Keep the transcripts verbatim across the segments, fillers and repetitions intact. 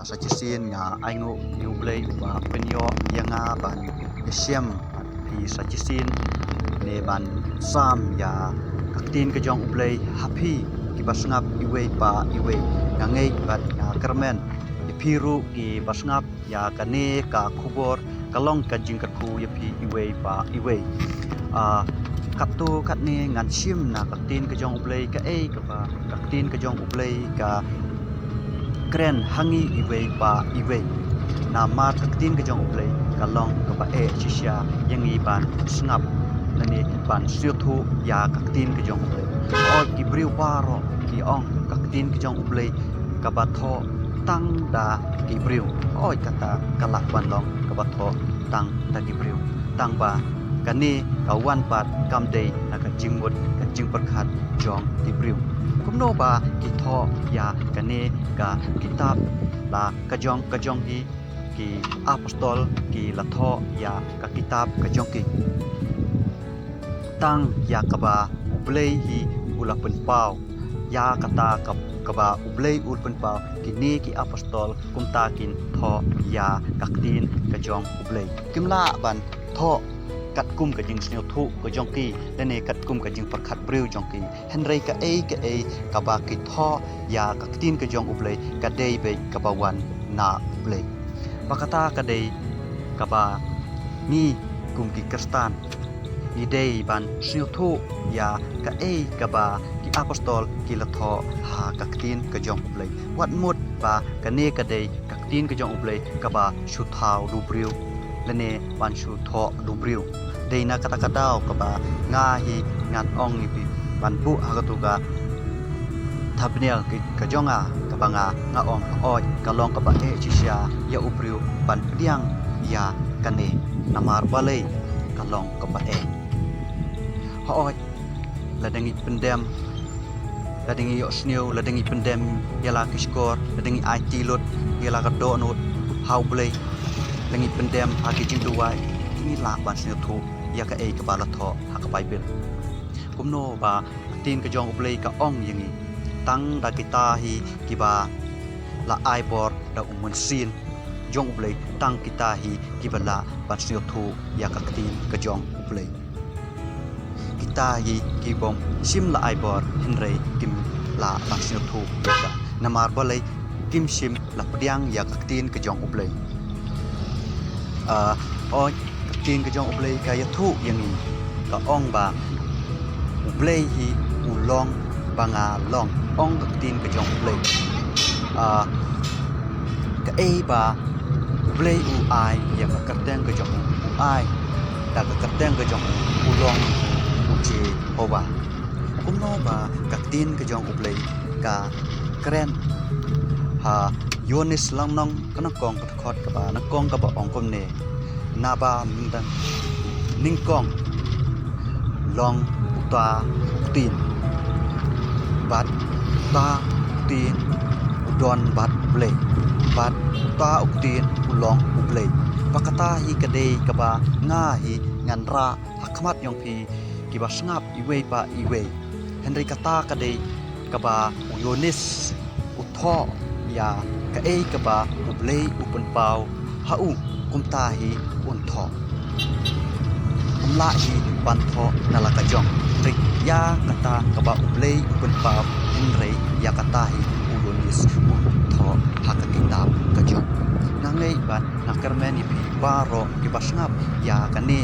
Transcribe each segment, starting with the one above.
Sa shisien nga ainguh ïa U Blei uba pynïoh ïa nga ban ïashem bad phi sa shisien ne ban sam ïa ka ktien ka jong U Blei ha phi kiba sngap iwei pa iwei. Nga ngeit bad nga kyrmen ïa phi ruh kiba sngap ïa kane ka khubor ka long ka jingkyrkhu ïa phi iwei pa iwei. Ah, katto katne ngan shim na ka ktien ka jong U Blei kaei kaba ka ktien ka jong U Blei ka kren ha ngi iwei pa iwei. Namar ka ktien ka jong U Blei ka long kaba eh shisha ïa ngi ban sngap lane ban sngewthuh ïa ka ktien ka jong U Blei. Hooid ki briew baroh ki ong ka ktien ka jong U Blei kaba thoh tang da ki briew. Hooid kata ka lah ban long kaba thoh tang da ki briew. Tang ba kane ka wan pat kam dei na ka jingmut ka jingpyrkhat jong ki briew. Kumno ba ki thoh ïa kane ka kitab la ka jong ka jong hi ki apostol ki la thoh ïa ka kitab ka jong ki. Tang ïa kaba U Blei hi u la pynpaw. Ïa kata ka, kaba U Blei u la pynpaw kine ki apostol kumta kin thoh ïa ka ktien ka jong U Blei. Kim lah ban thoh katkum ka jingsngewthuh ka jong ki lane katkum ka jingpyrkhat briew jong ki. Hynrei kaei kaei kaba ki thoh ïa ka ktien ka jong U Blei ka dei beit kaba wan na U Blei. Ba kata ka dei kaba ngi kum ki Khristan ngi dei ban sngewthuh ïa kaei kaba ki apostol ki la thoh ha ka ktien ka jong U Blei. Wat mut ba kane ka dei ka ktien ka jong U Blei kaba shu thaw da u briew lane ban shu thoh da u briew. Dei na kata ka daw kaba nga hi ngan ong ïa phi ban buh ha katu ka thumbnail ka, ka jong nga kaba nga, nga ong hooid ka long kaba eh shisha ïa u briew ban pdiang ïa kane. Namar balei ka long kaba eh. Hooid lada ngi pyndem, lada ngi ïohsngew, lada ngi pyndem ïa la ki shkor, lada ngi aiti lut ïa la ka dohnud ha U Blei, lada ngi pyndem ha ki jingduwai, ngi lah ban sngewthuh ïa kaei kaba la thoh ha ka Baibl. Kumno ba ka ktien ka jong U Blei ka ong ïa ngi, tang da kita hi kiba la ai bor da U Mynsiem jong U Blei, tang kita hi kiba lah ban sngewthuh ïa ka ktien ka jong U Blei. Kita hi kibym shym la ai bor hynrei kim lah ban sngewthuh ïa ka. Namar balei? Kim shym la pdiang ïa ka ktien ka jong U Blei. Ah, hooid ka ktien ka jong U Blei ka ïathuh ïa ngi, ka ong ba U Blei hi u long ba nga long, ong ka ktien ka jong U Blei. Ah, kaei ba U Blei u ai ïa ka kyrteng ka jong u, u ai da ka kyrteng ka jong u, u long u Jehobah. Kumno ba ka ktien ka jong U Blei ka kren ha Ïoannis lynnong kaba nyngkong, ka dkhot kaba nyngkong kaba ong kumne: Naba mynta nyngkong long uta u Ktien, bad uta u Ktien u don bad U Blei, bad uta u Ktien u long U Blei. Ba kata hi ka dei kaba nga hi ngan rah ha khmat jong phi kiba sngap iwei pa iwei. Hynrei kata ka dei kaba u Ïoannis u thoh ïa kaei kaba U Blei u pynpaw ha u, kumta hi un thoh. Um lah hi ban thoh na la ka jong. Hynrei ïa kata kaba U Blei u pynpaw, hynrei ïa kata hi u Ïoannis u thoh ha ka kitab ka jong u. Nga ngeit bad nga kyrmen ïa phi baroh kiba sngap ïa kane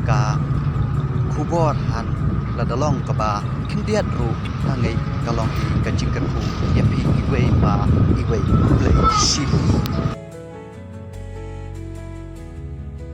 ka khubor, haba lada long kaba khyndiat ruh, nga ngeit ka long hi ka jingkyrkhu ïa phi iwei pa iwei.